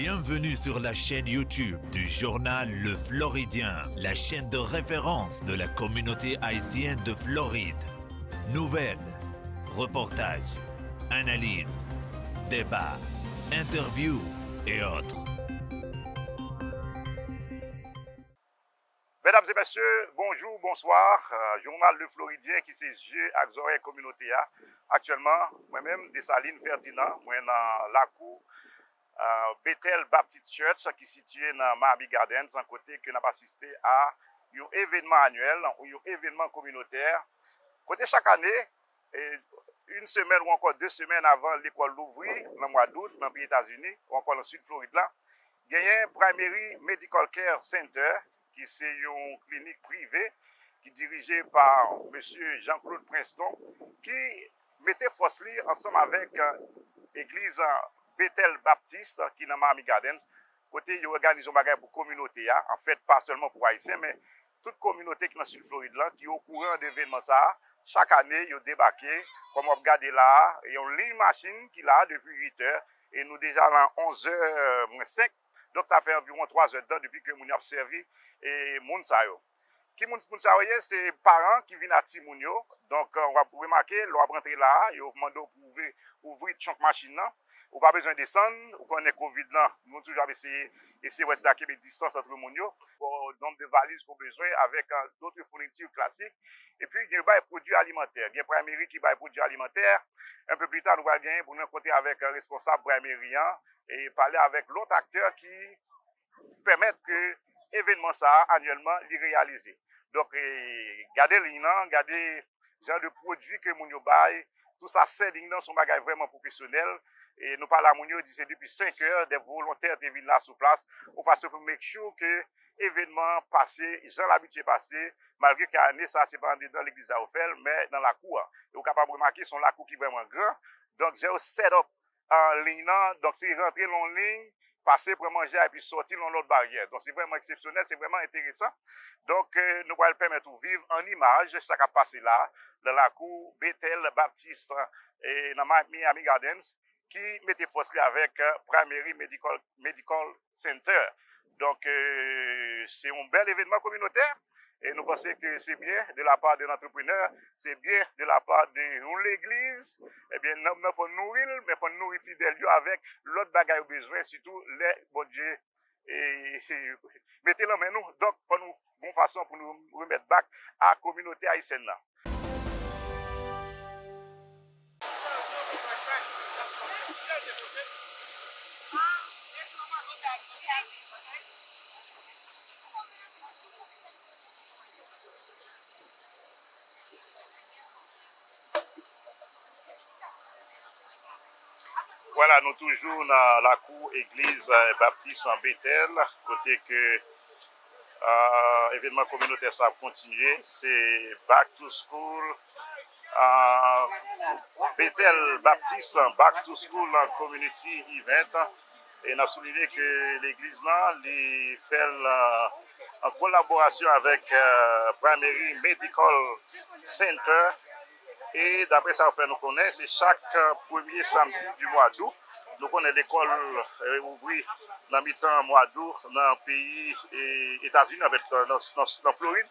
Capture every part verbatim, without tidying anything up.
Bienvenue sur la chaîne YouTube du journal Le Floridien, la chaîne de référence de la communauté haïtienne de Floride. Nouvelles, reportages, analyses, débats, interviews et autres. Medam e mesye, bonjou, bonswa. Euh, jounal Le Floridien ki se zye ak zòrèy kominote a. Aktyèlman, mwen menm, Desalin Ferdinand, mwen nan lakou euh, Bethel Baptist Church ki sitiye nan Miami Gardens, kote ke n ap asiste a yon evènman anyèl ou yon evènman kominotè. Kote chak ane, e, yon semèn ou ankò de semèn avan lekòl louvri nan mwa dout nan peyi Etazini ou ankò nan Sid Florid la, genyen Primary Medical Care Center, ki se yon klinik prive ki dirije pa mesye Jean-Claude Preston, ki mete fòs li ansanm avèk, eh, egliz, eh, Bethel Baptist ki nan Miami Gardens, kote yo òganize yon bagay pou kominote a, anfèt, pa sèlman pou Ayisyen, men tout kominote ki nan Sid Florid la, ki okouran de evènman sa a, chak ane, yo debake. Kòm w ap gade la a, yon liy machin ki la a depi uit è, e nou deja lan onz è mwens senk. Donk, sa fè anviwon twa zè tan depi ke moun yo ap sèvi, e, moun sa yo. Ki moun, moun sa yo ye? Se paran ki vin ak timoun yo. Donk, w ap remake, lè w ap rantre la a, yo mande w pou ouvri, ouvri trunk machin nan. Ou pa bezwen desann, ou konnen kovid lan, nou toujou ap eseye, eseye wè si ta kenbe distans ant moun yo. Bon, nonb de valiz ke w bezwen avèk, euh, dòt founiti klasik. Epi, gen bay pwodui alimantè. Gen Primary ki bay pwodui alimantè. Enpe pli ta, nou pral genyen pou nou rankontre avèk, euh, responsab Primary an e pale avèk lòt aktè ki pèmèt ke evènman sa a, anyèlman, li reyalize. Donk, e, gade liy lan, gade jan de pwodui ke moun yo bay, tou sa, selling nan, se yon bagay vrèman pwofesyonèl. E nou pale a moun yo, di se depi senk è, de volontè te vin la sou plas, yon fason pou make sure ke evènman an pase jan l abitye pase, malgre ke ane sa a, se pa anndedan legliz la yo fè l, men nan lakou a. E ou kapab remake, se yon lakou ki vrèman gran. Donk, jan yo set up an liy nan. Donk, se rantre nan yon liy, pase pran manje a, epi sòti nan yon lòt baryè. Donk, se vrèman eksepsyonèl, se vrèman enteresan. Donk, eh, nou pral pèmèt ou viv an imaj sa k ap pase la, nan lakou Bethel Baptist, eh, nan Ma-, Miami Gardens, ki mete fòs li avèk, eh, Primary Medical, Medical Center. Donk, eh, se yon bèl evènman kominotè. E nou panse ke se byen de la pa de lantreprenè, se byen de la pa de yon legliz. Ebyen, nonm nan, fò n nouri l, men fò n nouri fidèl yo avèk lòt bagay yo bezwen, sitou lè Bondye, e, mete l nan men nou. Donk, fò nou gon fason pou nou remèt back a kominote ayisyèn nan. Vwala, nou toujou nan lakou egliz, eh, Baptis an Betèl, kote ke, eh, evènman kominotè sa ap kontinye. Se Back to School, eh, Betèl Baptis, Back to School Community Event. E n ap soulinye ke legliz lan, li fè l, eh, an kolaborasyon avèk, eh, Primary Medical Center. E daprè sa yo fè nou konnen, se chak, eh, premye samdi di mwa dout. Nou konnen lekòl, eh, ouvri nan mitan mwa dout nan peyi, eh, Etazini, anfèt, nan, nan, nan Florid,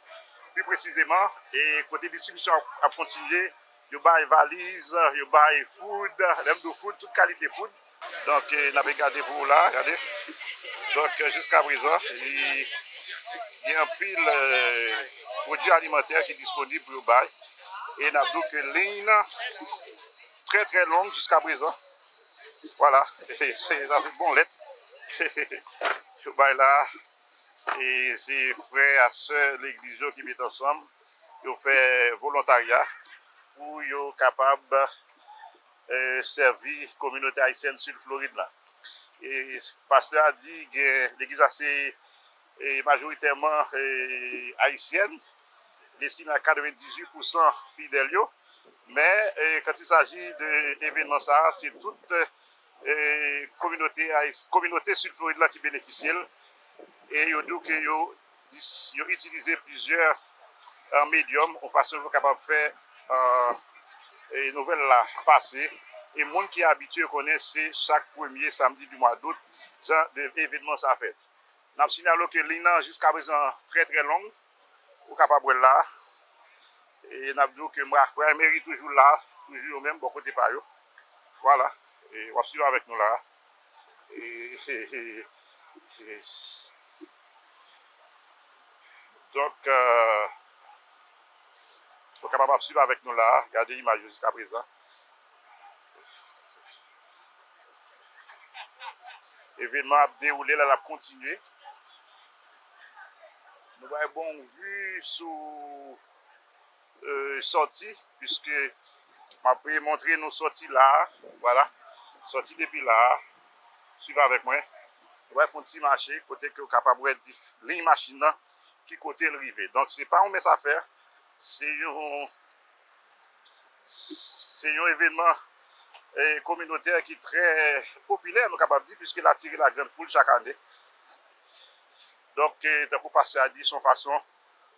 pi presizeman, e kote distribisyon ap, ap kontinye. Yo bay valiz, yo bay food, lè m di w food, tout kalite food. Donk, eh, n ap gade pou ou la, gade. Donk, eh, jiska prezan, li gen anpil, eh, pwodui alimantè ki disponib pou yo bay. E n ap di w ke liy nan trè, trè long jiska prezan. Vwala, se, sa se bon lèt. Yo bay la, e se frè a sè legliz yo ki met ansanm, yo fè volontarya pou yo kapab, eh, sèvi kominote ayisyèn Sid Florid la. E pastè a di gen legliz la se, eh, majoritèman, eh, ayisyèn, li estime a katrevendizuit pousan fidèl yo, men, eh, quand il s'agit de evènman sa a, se tout, eh, kominote ayis-, kominote Sid Florid la ki benefisye l. E yo di w ke yo dis-, yo itilize plizyè, eh, medyòm, yon fason pou kapab fè, eh, eh, nouvèl la pase. E moun ki abitye konnen se chak premye samdi di mwa dout, jan de evenman sa fèt. N ap sinyale w ke liy nan jiskaprezan trè, trè long. Ou kapab wè l la. E n ap di w ke mwa, Primary toujou la, toujou yo menm, bò kote pa yo. Vwala. E w ap swiv avèk nou la. E, e, e, e, donk, euh, ou kapab ap swiv avèk nou la. Gade imaj yo jiskaprezan. Evenman ap dewoule la, l ap kontinye. Nou bay bon vi sou, euh, sòti, piske m ap montre nou sòti la a, vwala, sòti depi la a, swiv avèk mwen. Nou bay fè yon ti mache, kote ke w kapab wè dif-, liy machin nan, ki kote l rive. Donk, se pa yon mens afè, se yon, se yon evenman, eh, kominotè ki trè popilè, nou kapab di, piske l atire la grande foule chak ane. Donk, eh, tankou pastè a di, se yon fason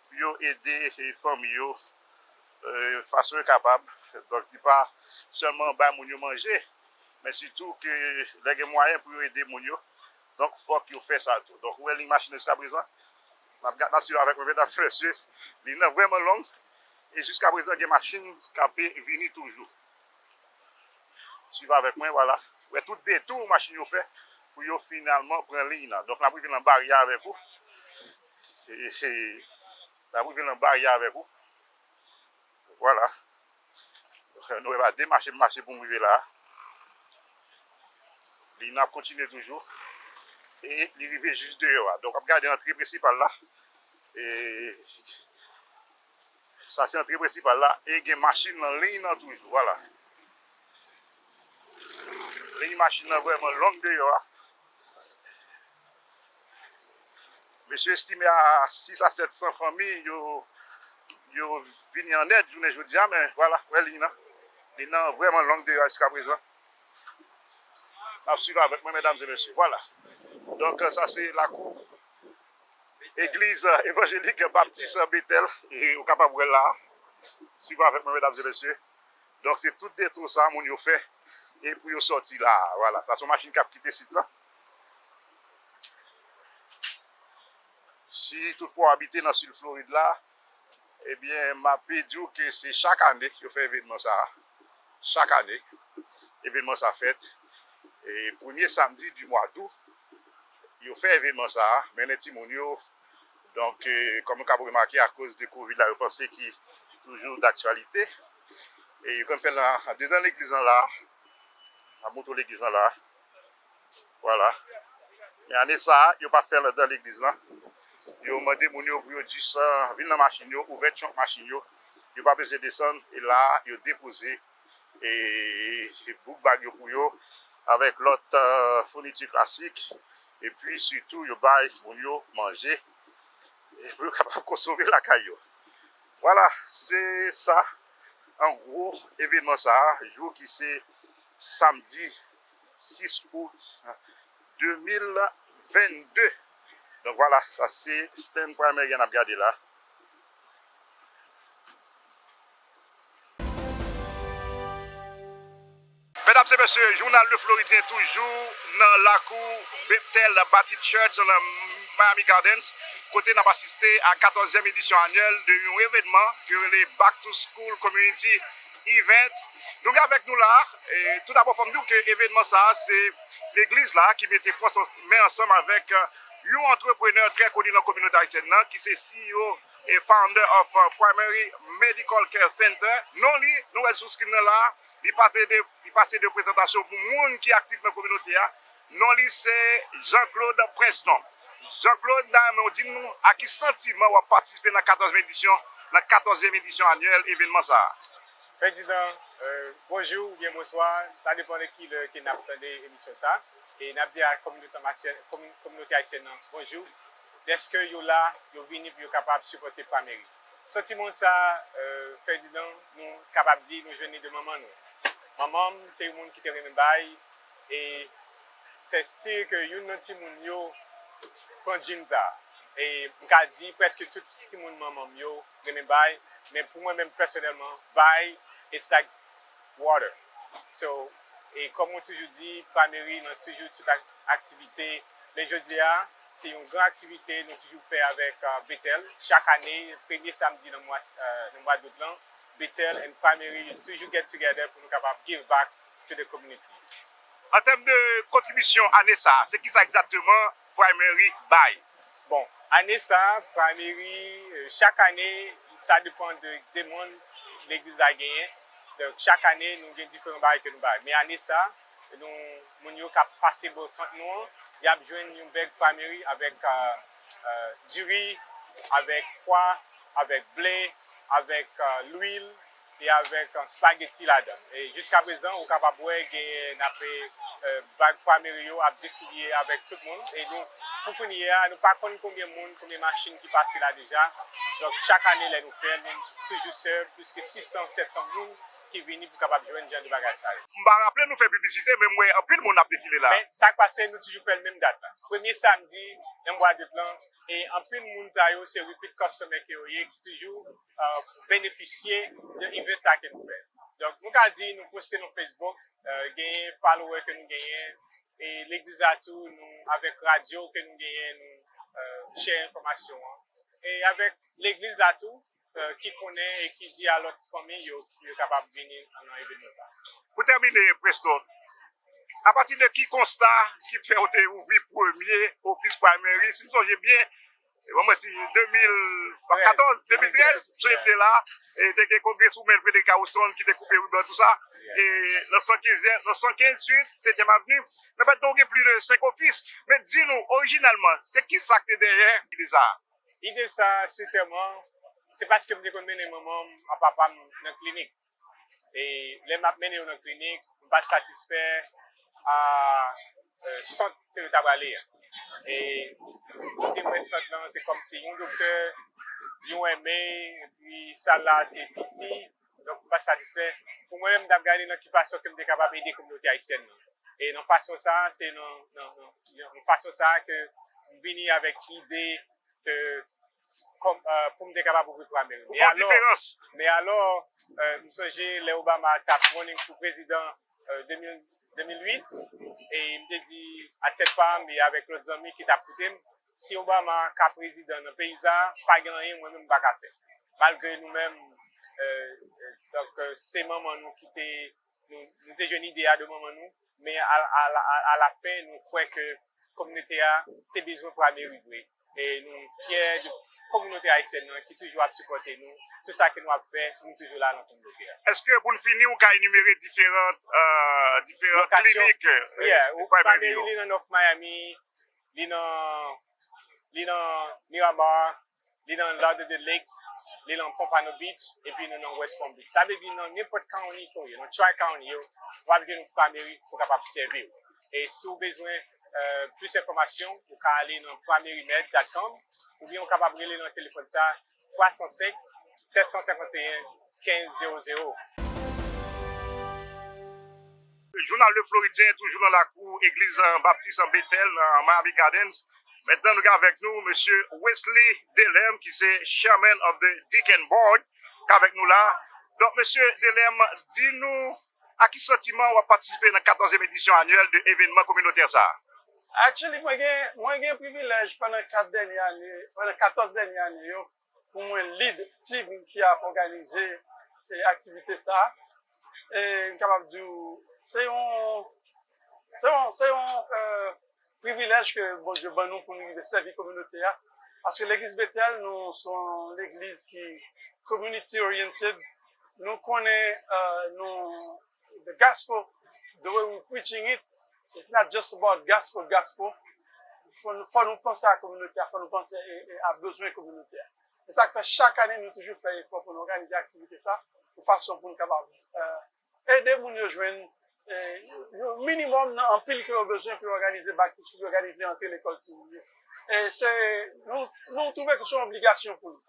pou yo ede, eh, fanmi yo, eh, fason yo kapab. Donk, li pa sèlman bay moun yo manje, men sitou ke lè gen mwayen pou yo ede moun yo, donk, fòk yo fè sa tou. Donk, ou wè liy machin nan jiskaprezan? N ap gad, n ap swiv avèk mwen, medam e mesye. Liy nan vrèman long. E jiskaprezan, gen machin k ap vini toujou. Swiv avèk mwen, vwala. Ou wè tout detou machin yo fè pou yo finalman pran liy nan. Donk, n ap rive nan baryè avèk ou. E, e, n ap rive nan baryè avèk ou. Vwala. Nou wè pa de mache m mache pou m rive la a. Li nan ap kontinye toujou. E li rive jis deyò a. Donk, w ap gade antre prensipal la. E sa se antre prensipal la. E gen machin nan liy nan toujou. Vwala. Liy machin nan vrèman long deyò a. Mesye estime a sis a sèt san fanmi yo, yo vini an èd jounen jodi a, men vwala, wè liy nan. Liy nan vrèman long deyò a jiskaprezan. N ap swiv avèk mwen, medam e mesye. Vwala. Donk, sa se lakou egliz, euh, evanjelik baptis, euh, Betèl. E ou kapab wè l la. Swiv avèk mwen, medam e mesye. Donk, se tout detou sa moun yo fè e pou yo sòti la. Vwala, sa se yon machin k ap kite sit lan. Si toutfwa w abite nan sid Florid la, ebyen, m ap di w ke se chak ane yo fè evenman sa a. Chak ane, evenman sa a fèt. E premye samdi di mwa dout, yo fè evenman sa a, mennen timoun yo. Donk, eh, kòm nou kab remake, akoz de kovid la, yo panse ki toujou daktyalite. E yo konn fè l an, andedan legliz lan la. M ap montre w legliz lan la. Vwala. Men ane sa a, yo pa fè l anndan legliz lan. Yo mande moun yo pou yo jis, ah, vin nan machin yo, ouvè tchonk machin yo. Yo pa bezwen desann, e la a, yo depoze, e, e bouk bag yo pou yo, avèk lòt, ah, founiti klasik. Epi, sitou, yo bay moun yo manje, e pou yo kapab konsome lakay yo. Vwala, se sa, an gwo, evenman sa a, jou ki se samdi sis out de mil vennde. Donk, vwala, sa se stand Primary n ap gade la. Medam e mesye, Jounal Le Floridien toujou nan lakou Bethel Baptist Church nan Miami Gardens, kote n ap asiste a katòzyèm edisyon anyèl de yon evenman ke yo rele Back to School Community Event. Nou gen avèk nou la, e, toudabò, fò m di w ke evenman sa a, se legliz la ki mete fòs an-, men ansanm avèk, e, yon antreprenè trè koni nan kominote ayisyèn nan, ki se C E O e founder of, uh, Primary Medical Care Center. Non li, nou wè l sou screen nan la, li pase de, li pase de prezantasyon pou moun ki aktif nan kominote a. Non li se Jean Claude Princeton. Jean Claude, nan men w, di nou a ki santiman w ap patisipe nan katòzyèm edisyon, nan katòzyèm edisyon anyèl evenman sa a. Ferdinand, euh, bonjou oubyen bonswa, sa depann de ki lè ke n ap tande emisyon sa. E n ap di a kominote ayisyèn, komi-, kominote ayisyèn nan bonjou, dèske yo la, yo vini pou yo kapab sipòte Primary. Santiman sa, euh, Ferdinand, nou kapab di nou jwenn li de manman nou. Manman m se yon moun ki te renmen bay, e se si ke youn nan timoun yo pran djin sa. E m ka di prèske tout timoun manman m yo renmen bay, men pou mwen menm pèsonèlman, bay, it's like water. So, E kòm mwen toujou di, Prairie nan toujou tout ak- aktivite. Men jodi a, se yon gran aktivite nou toujou fè avèk uh, Betel. Chak ane, premye samdi nan mwa, uh, nan mwa dout lan, Betel and Prairie toujou get together pou nou kapab give back to the community. An tèm de kontribisyon ane sa, se kisa egzakteman Prairie bay? Bon, ane sa, Prairie, euh, chak ane, sa depann de demann legliz la genyen. Donk, chak ane, nou gen diferan bagay ke nou bay. Men ane sa, nou, moun yo k ap pase bò tant nou an, y ap jwenn yon bèg Prairie avèk uh, uh, diri, avèk pwa, avèk ble, avèk uh, lwil, e avèk uh, spageti ladan. E jiskaprezan, ou kapab wè genyen n ap uh, bag Prairie yo ap distribiye avèk tout moun. E nou, pou kounye a, nou pa konn konbyen moun, konbyen machin ki pase la deja. Donk, chak ane, lè nou fè l, nou toujou sèv plis ke sis san, sèt san moun ki vini pou kapab jwenn jan de bagay sa yo. M pa raple nou fè piblisite, men m wè anpil moun ap defile la. Men sa k pase, nou toujou fè l menm dat la. Premye samdi nan mwa dout lan, e anpil moun sa yo se repeat customer ke yo ye, ki toujou uh, benefisye de event sa ke nou fè. Donk, nou ka di nou poste nan Facebook, uh, genyen follower ke nou genyen, e legliz la tou, nou, avèk radyo ke nou genyen, nou uh, share enfòmasyon an. E avèk legliz la tou, uh, ki konnen e ki di a lòt fanmi yo pou yo kapab vini nan evenman sa. Pou tèmine, Preston, apati de ki konsta ki fè w te ouvri premye ofis Prairie, si m sonje byen, e ban mwen si de mil katòz, de mil trèz, m sonje m te la, e te gen Congresswoman Frederica Houston ki te koupe riban tou sa, e nan san kenz, nan san kenz Sud, setyèm Avni, nan fèt, donk, gen plis de senk ofis. Men di nou, orijinèlman, se ki sa k te dèyè ide sa a? Ide sa, sensèman, se paske m te konn mennen manman m ak papa m nan klinik. E lè m ap mennen yo nan klinik, m pa t satisfè a sant ke yo t ap ale a. E m te wè sant lan, se kòmsi yon doktè, yon M A, epi sal la te piti, donk m pa t satisfè. Pou mwen menm, m t ap gade nan ki fason ke m te kapab ede kominote ayisyèn nan. E nan fason sa, se nan, nan, nan, nan fason sa ke m vini avèk ide ke kòm, euh, pou m te kapab ouvri Prairie. Ou fè yon diferans. Men alò, euh, m sonje lè Obama t ap running pou prezidan, euh, de mil, de mil uit, e m te di ak tèt pa m e avèk lòt zanmi ki t ap koute m, si Obama ka prezidan nan peyi sa, pa gen anyen mwen menm m pa ka fè. Malgre nou menm, euh, euh, donk, euh, se manman nou ki te, nou, nou te jwenn ide a de manman nou, men a, a, a, alafen, nou kwè ke kominote a te bezwen Prairie vre. E nou fyè de kominote ayisyèn nan ki toujou ap sipòte nou. Tout sa ke nou ap fè, nou toujou la nan kominote a. Èske pou n fini, ou ka enimere diferan, euh, diferan klinik, euh, yeah, Prairie li nan North Miami, li nan, li nan Miramar, li nan Lauderdale Lakes, li nan Pompano Beach, epi nou nan West Palm Beach. Sa vle di nan nenpòt county ke w ye, nan Tri County yo, w ap jwenn Prairie pou kapab sèvi w. E si w bezwen, euh, plis enfòmasyon, ou ka ale nan prairie med dot com, oubyen ou kapab rele nan telefòn sa, twa san senk, sèt san senkanteyen, kenz zewo zewo. Jounal Le Floridien, toujou nan lakou Egliz Baptis Bethel nan Miami Gardens. Mentnan, nou gen avèk nou Mesye Wesley Delem, ki se Chairman of the Deacon Board, k avèk nou la. Donk, Mesye Delem, di nou, ak ki santiman w ap patisipe nan katòzyèm edisyon anyèl de evènman kominotè sa a? Actually, mwen gen, mwen gen privilèj pandan kat dènye ane, pandan katòz dènye ane yo, pou mwen lead team ki ap òganize, e, aktivite sa a. E m kapab di w, se yon, se yon, se yon, e, privilèj ke Bondye ban nou pou nou rive sèvi kominote a. Paske legliz Betèl, nou se yon legliz ki community oriented. Nou konnen, e, nou, the gospel, the way we preaching it, it's not just about gospel, gospel. Fò, fò nou panse a kominote a, fò nou panse e, e, a bezwen kominote a. Se sa k fè chak ane nou toujou fè efò pou nou òganize aktivite sa, yon fason pou nou kapab, e, ede moun yo jwenn, e, yon minimòm nan anpil ke yo bezwen pou yo òganize bak, pou yo òganize antre lekòl timoun yo. E se, nou, nou twouve ke se yon obligasyon pou nou.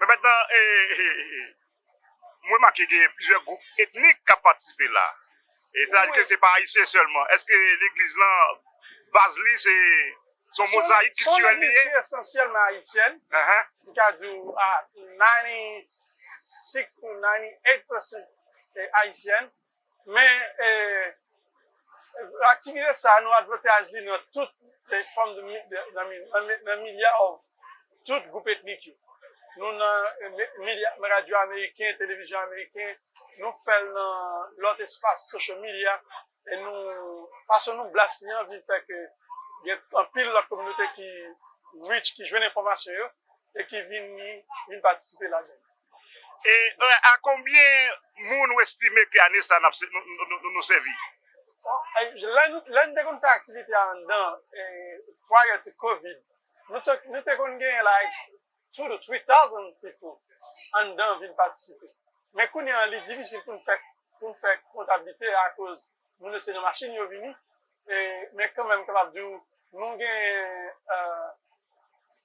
Men mentnan, e, e, e, mwen remake gen plizyè gwoup etnik k ap patisipe la. E sa vle di ke se pa ayisyen sèlman. Èske legliz lan, baz li se, se yon mozayik kiltirèl li ye? Se yon legliz ki esansyèlman ayisyèn. M ka di w a ninety six to ninety eight percent e ayisyèn. Men, eh, aktivite sa a, nou advertise li nan tout, eh, form de, mi- de, nan, mi- nan, mi- nan media of tout gwoup etnik yo. Nou nan, eh, me- media, radyo ameriken, televizyon ameriken, nou fè l nan lòt espas social media, e nou, fason nou blast li an vin fè ke gen anpil lòt kominote ki reach, ki jwenn enfòmasyon yo, e ki vin, vin patisipe ladan. E, eh, a konbyen moun ou estime ke ane sa n ap se- nou, nou, nou, nou sèvi? Bon, eh, lè nou, lè nou te konn fè aktivite a anndan, eh, prior to covid, nou te, nou te konn gen like two to three thousand people anndan vin patisipe. Men kounye a, li difisil pou n fè, pou n fè kontablite a akoz moun yo se nan machin yo vini. E, men kanmenm, kapab di w, nou gen, eh,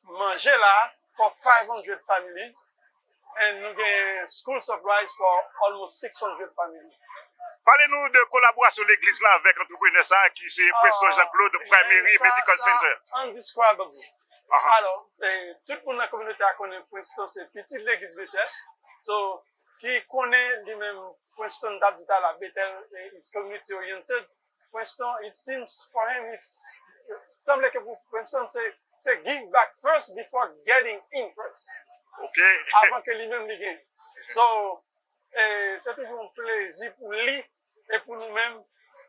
manje la for five hundred families, and nou gen school supplies for almost six hundred families. Pale nou de kolaborasyon legliz la avèk antreprenè sa a ki se Preston Jean Claude, Primary Medical Center. Undescribable. Alò, eh, tout moun nan kominote a konnen Preston se pitit legliz Betèl. So, ki konnen li menm, Preston t ap di talè, Betèl, eh, is community oriented. Preston, it seems for him, it's, sanble ke pou Preston se, se give back first before getting in first. Ok. Avan ke li menm li gen. So, eh, se toujou yon plezi pou li e pou nou menm,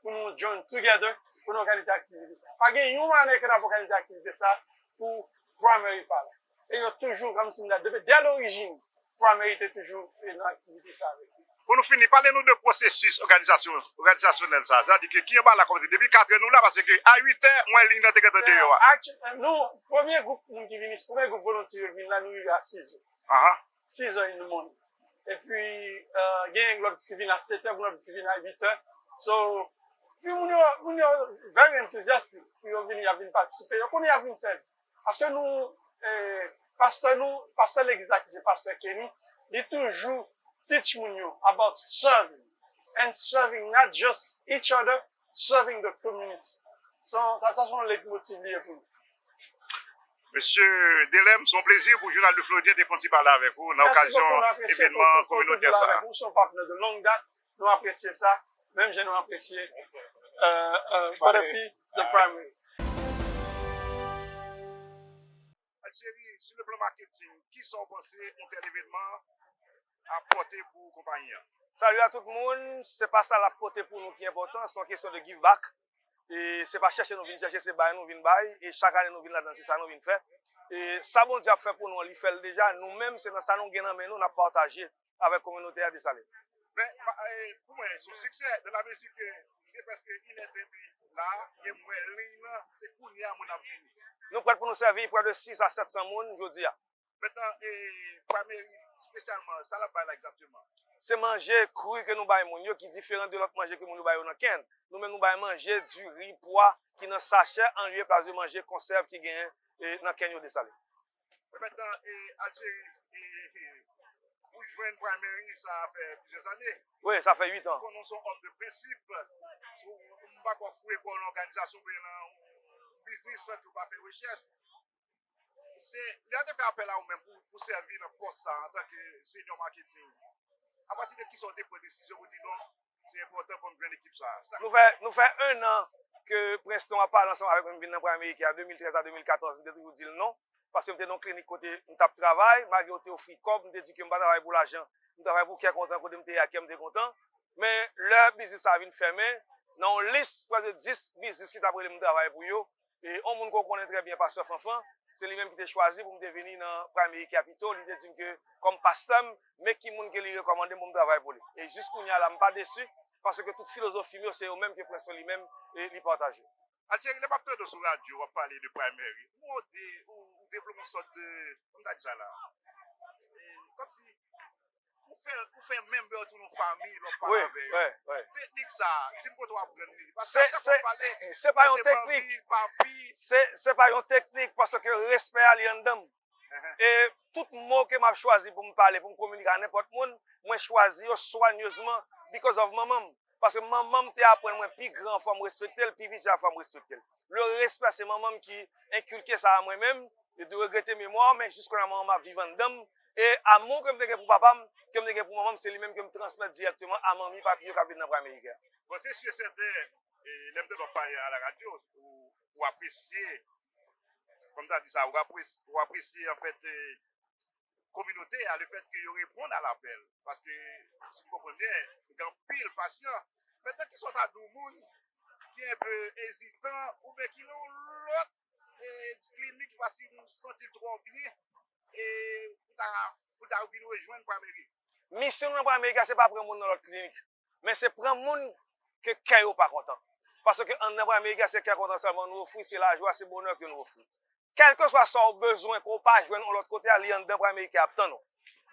pou nou join together, pou nou òganize aktivite sa. Pa gen yon ane ke n ap òganize aktivite sa pou Primary pa la. E yo toujou, kòmsi m di, depi dè lorijin, Primary te toujou, eh, nan aktivite sa avèk li. Pou nou fini, pale nou de pwosesis òganizasyon, òganizasyonèl sa. Sa di ke ki anba la kòmsi depi katrè nou la, paske a uitè, mwen liy nan te gentan deyò a. Actu- nou, premye gwoup moun ki vini, premye gwoup volontye yo vin la, nou rive a sizè. Sizè in the morning. Epi, eh, gen lòt ki vin a setè, lòt ki vin a uitè. So, pi moun yo, moun yo very enthusiastic pou yo vini, y ap vin patisipe. Yo konnen y ap vin sèvi. Paske nou, eh, pastè nou, pastè legliz la ki se pastè Kenny, li toujou teach moun yo about serving and serving not just each other, serving the community. So, sa, sa se yon leitmotiv li ye pou nou. Mesye Delem, se yon plezi pou Jounal de Floridyen te fè yon ti pale avèk ou nan okazyon evènman kominotè sa a. Ou se yon patnè de long dat, nou apresye sa, menm jan nou apresye, eh, eh, Brother P, The Primary. Alcheri, sou le plan marketing, kisa w panse yon tèl evènman ap pòte pou konpayi an? Salut à tout moun, se pa sa l ap pote pou nou ki enpòtan, se yon kesyon de give back. E se pa chèche nou vin chèche, se bay nou vin bay. E chak ane nou vin ladan, se sa nou vin fè. E sa Bondye ap fè pou nou an, li fè l deja. Nou menm, se nan sa nou gen nan men nou, n ap pataje avèk kominote a Desalin. Men, ma- e, pou mwen, se yon siksè, dans la mesure que li te prèske inèdtan la, e m wè liy lan, se kounye a moun ap vini. Nou prèt pou nou sèvi près de six à sept cents moun jodi a. Mentnan, e, Primary, espesyalman, sa l ap bay la egzakteman? Se manje kri ke nou bay moun yo ki diferan de lòt manje ke moun yo bay yo nan kenn. Nou menm nou bay manje, diri, pwa ki nan sachè an lye plas de manje konsèv ki genyen, e, nan kenn yo Desalin. Men mentnan, e, Alcheri, e, e, ou jwenn Primary, sa fè plizyè zane. Wi, sa fè uit an. Konnen w se yon òm de prensip. Ou, ou pa kwè w foure kò w nan òganizasyon oubyen nan yon biznis san ke w pa fè rechèch. Se, lè yo te fè apèl a ou menm pou, pou sèvi nan pòs sa a antanke senior marketing, apati de kisa w te pran desizyon pou di non, se enpòtan pou m jwenn ekip sa a? Sa Nou fè, nou fè en an ke Preston ap pale ansanm avèk mwen, m vin nan Primary ki a de mil trèz a de mil katòz, m te toujou di l non. Paske m te nan yon klinik kote m t ap travay, malgre yo te ofri kòb, m te di ke m pa travay pou lajan. M travay pou kè kontan, kote m te ye a, kè m te kontan. Men lè biznis sa a vin fèmen, nan yon lis, prèske dis biznis ki t ap rele m travay pou yo, e yon moun ke w konnen trè byen, Pastè Fanfan, se li menm ki te chwazi pou m te vini nan Primary Capital. Li te di m ke, kòm pastè m, men ki moun ke li rekòmande m pou m travay pou li. E jis kounye a la, m pa desi, paske tout filozofi m yo, se yo menm ke Preston li menm, e li pataje. Alcheri, lè m ap tande w sou radyo, w ap pale de Primary, ou, ou, ou devlope yon sòt de, kòman ta di sa la? E, kòmsi ou fè, ou fè member tou nan fanmi lè w ap pale avè yo. Wi, wi. Teknik sa, di m kote w aprann li. Paske a chak fwa w pale, se pa yon teknik. Se, se pa yon teknik, paske respè a li anndan m. E tout mo ke m ap chwazi pou m pale, pou m kominike a nenpòt moun, mwen chwazi yo swanyezman because of manman m. Paske manman m te aprann mwen pi gran an fò m respekte l, pi piti a fò m respekte l. Le respè, se manman m ki enkilke sa a mwen menm. Li te regrete memwa, men jis kounye a manman m ap viv anndan m. E amou ke m te gen pou papa m, ke m te gen pou manman m, se li menm ke m transmèt dirèkteman a manmi, papi yo k ap viv nan Prairie Américaine. Bon, se si e sèten, e, lè m tande w ap pale a la radyo, ou, ou apresye, kòm ta di sa, ou apresye, ou apresye, anfèt, e, kominote a, lefètke yo reponn a lapèl. Paske, si m konprann byen, gen anpil pasyan. Mentnan, kisa w ta di yon moun ki enpe ezitan oubyen ki nan yon lòt, e, klinik paske nou santi l twò byen, e, pou ta, pou ta vin rejwenn Prairie Américaine? Misyon nou nan Prairie Américaine, se pa pran moun nan lòt klinik. Men se pran moun ke kè yo pa kontan. Paske anndan Prairie Américaine, se kè kontan sèlman nou ofri, se lajwa, se bonè ke nou ofri. Kèlkeswa sa w bezwen ke w pa jwenn yon lòt kote a, li anndan Prairie Américaine ap tann ou.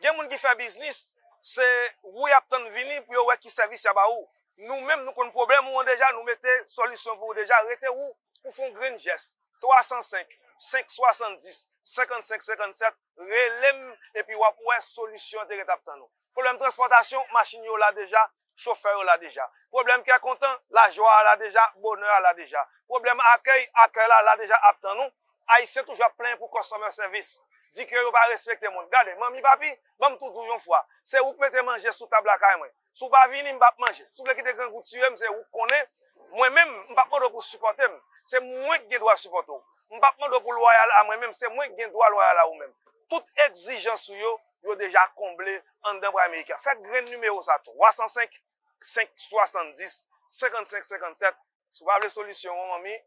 Gen moun ki fè biznis, se ou y ap tann vini pou yo wè ki sèvis y a ba ou. Nou menm, nou konn pwoblèm ou an deja, nou mete solisyon pou ou deja, rete ou pou fè yon grenn jès. Twa san senk, senk swasanndis, senkannsenk senkannsèt, rele m epi w ap wè solisyon an te ret ap tann ou. Pwoblèm transpòtasyon, machin yo la deja, chofè yo la deja. Pwoblèm kè kontan, lajwa a la deja, bonè a la deja. Pwoblèm akèy, akèy la la deja ap tann ou. Ayisyen toujou ap plenyen pou customer service. Di ke yo pa respekte moun. Gade, manmi, papi, ban m tou di w yon fwa. Se ou k mete manje sou tab lakay mwen. Si w pa vini, m p ap manje. Si w vle kite grangou tiye m, se ou k konnen. Mwen menm, m p ap mande w pou w sipòte m. Se mwen k gen dwa sipòte w. M p ap mande w pou w lwayal a mwen menm, se mwen k gen dwa lwayal a ou menm. Tout egzijans ou yo, yo deja konble anndan Prairie Américaine. Fè grenn nimewo sa, twa san senk, senk swasanndis, senkannsenk senkannsèt. Si w pa vle solisyon an, manmi,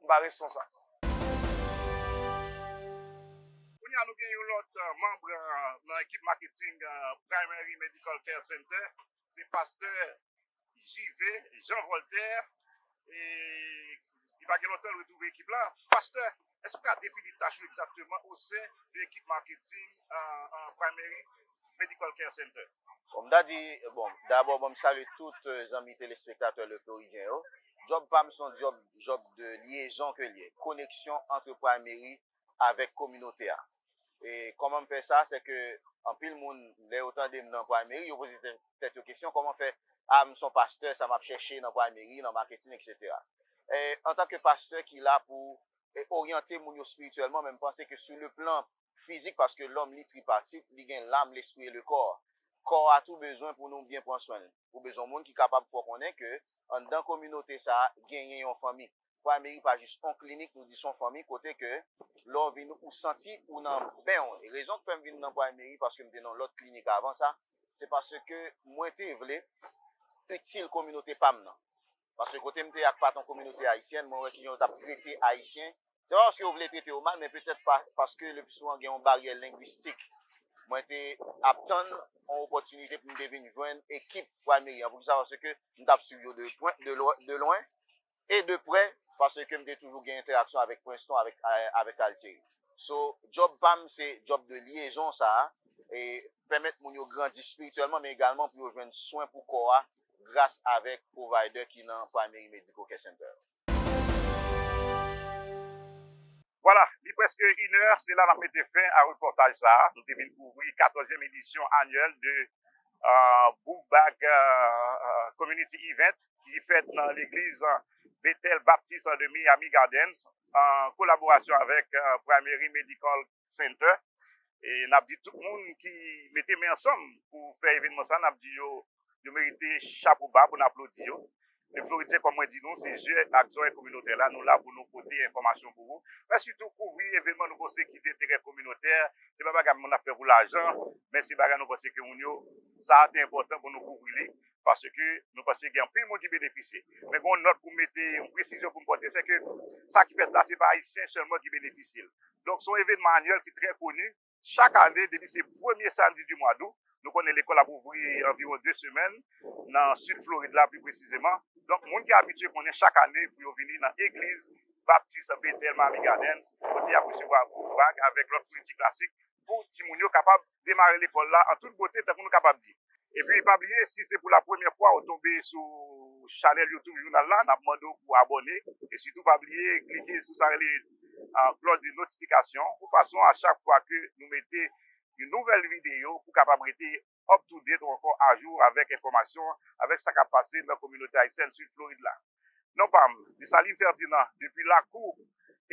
m pa responsab. Kounye a, nou gen yon lòt, eh, manm, eh, nan ekip maketing, eh, Prairie Américaine Medical Care Center. Se pastè Jive Jean Voltaire. E li pa gen lontan l retwouve ekip la. Pastè, èske w ka defini tach ou egzakteman o sen de ekip maketing, eh, eh, Prairie Américaine Medical Care Center? Bon, m ta di, bon, dabò, bon, m salye tout, eh, zanmi telespektatè Le Floridien yo. Djòb pa m se yon djòb, djòb de lyezon ke l ye, koneksyon ant Prairie Américaine avèk kominote a. E kòman m fè sa? Se ke anpil moun, lè yo tande m nan Prairie Américaine, yo poze tè-, tèt yo kesyon, kòman fè, a, m se yon pastè, sa m ap chèche nan Prairie Américaine, nan maketing, etsetera. E, antanke pastè ki la pou, e, oryante moun yo espirityèlman, men m panse ke sou le plan fizik, paske lòm li tripatit, li gen lam, lespri e le kò. Kò a tou bezwen pou nou byen pran swen l. Ou bezwen moun ki kapab fè w konnen ke anndan kominote sa a, genyen yon fanmi. Prairie Américaine pa jis yon klinik, nou di se yon fanmi kote ke lè w vin ou santi ou nan ben w. E rezon k fè m vin nan Prairie Américaine, paske m te nan lòt klinik avan sa, se paske mwen te vle itil kominote pa m nan. Paske kote m te ye a pa t yon kominote ayisyèn, mwen wè kijan yo t ap trete Ayisyen. Se pa paske yo vle trete yo mal, men petèt pa, paske le pli souvan gen yon baryè lengwistik. Mwen te ap tann yon opòtinite pou m te vin jwenn ekip Prairie Américaine an. Poukisa? Paske m t ap swiv yo de pwen, de lwen, de lwen e de prè, paske m te toujou gen entèraksyon avèk Princeton, avèk, avèk Altieri. So, djòb pa m, se djòb de lyezon sa a, e pèmèt moun yo grandi espirityèlman, men egalman pou yo jwenn swen pou kò a, gras avèk provider ki nan Prairie Américaine Medical Care Center. Vwala, li prèske inè, se la n ap mete fen a repòtaj sa a. Nou te vin kouvri katòzyèm edisyon anyèl de, euh, Book Bag, euh, euh, Community Event ki fèt nan legliz, euh, Bethel Baptist de Miami Gardens, an kolaborasyon avèk, euh, Prairie Américaine Medical Center. E n ap di tout moun ki mete men ansanm pou fè evènman sa, n ap di yo, yo merite chapo ba pou n aplodi yo. Le Floridien, kòm mwen di nou, se je ak zòrèy kominotè la, nou la pou nou pote enfòmasyon pou ou. Men sitou kouvri evènman nou panse ki denterè kominotè. Se pa bagay moun ap fè pou lajan, men se bagay nou panse ke moun yo, sa a te enpòtan pou nou kouvri li, paske nou panse gen anpil moun ki benefisye. Men gen yon nòt pou m mete, yon presizyon pou m pote, se ke sa ki fèt la, se pa Ayisyen sèlman ki benefisye l. Donk, se yon evènman anyèl ki trè koni. Chak ane, depi se premye samdi di mwa dout, nou konnen lekòl ap ouvri anviwon de semèn nan Sid Florid la, pli presizeman. Donk, moun ki abitye konnen chak ane pou yo vini nan Egliz Baptis Bethel Miami Gardens, kote y ap resevwa book bag avèk lòt founiti klasik pou timoun yo kapab demare lekòl la an tout bote, tankou nou kapab di. Epi, pa bliye, si se pou la premyè fwa ou tonbe sou chanèl YouTube jounal la, n ap mande w pou abòne. E sitou, pa bliye klike sou sa rele, ah, klòch de notifikasyon, pou fason a chak fwa ke nou mete yon nouvèl videyo, ou kapab rete up to date ou ankò ajou avèk enfòmasyon, avèk sa k ap pase nan kominote ayisyèn Sid Florid la. Non pa m, Dessalines Ferdinand, depi lakou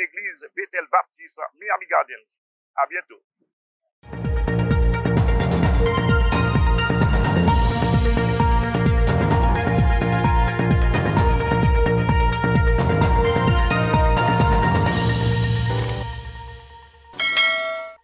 Egliz Bethel Baptis Miami Garden. A byento.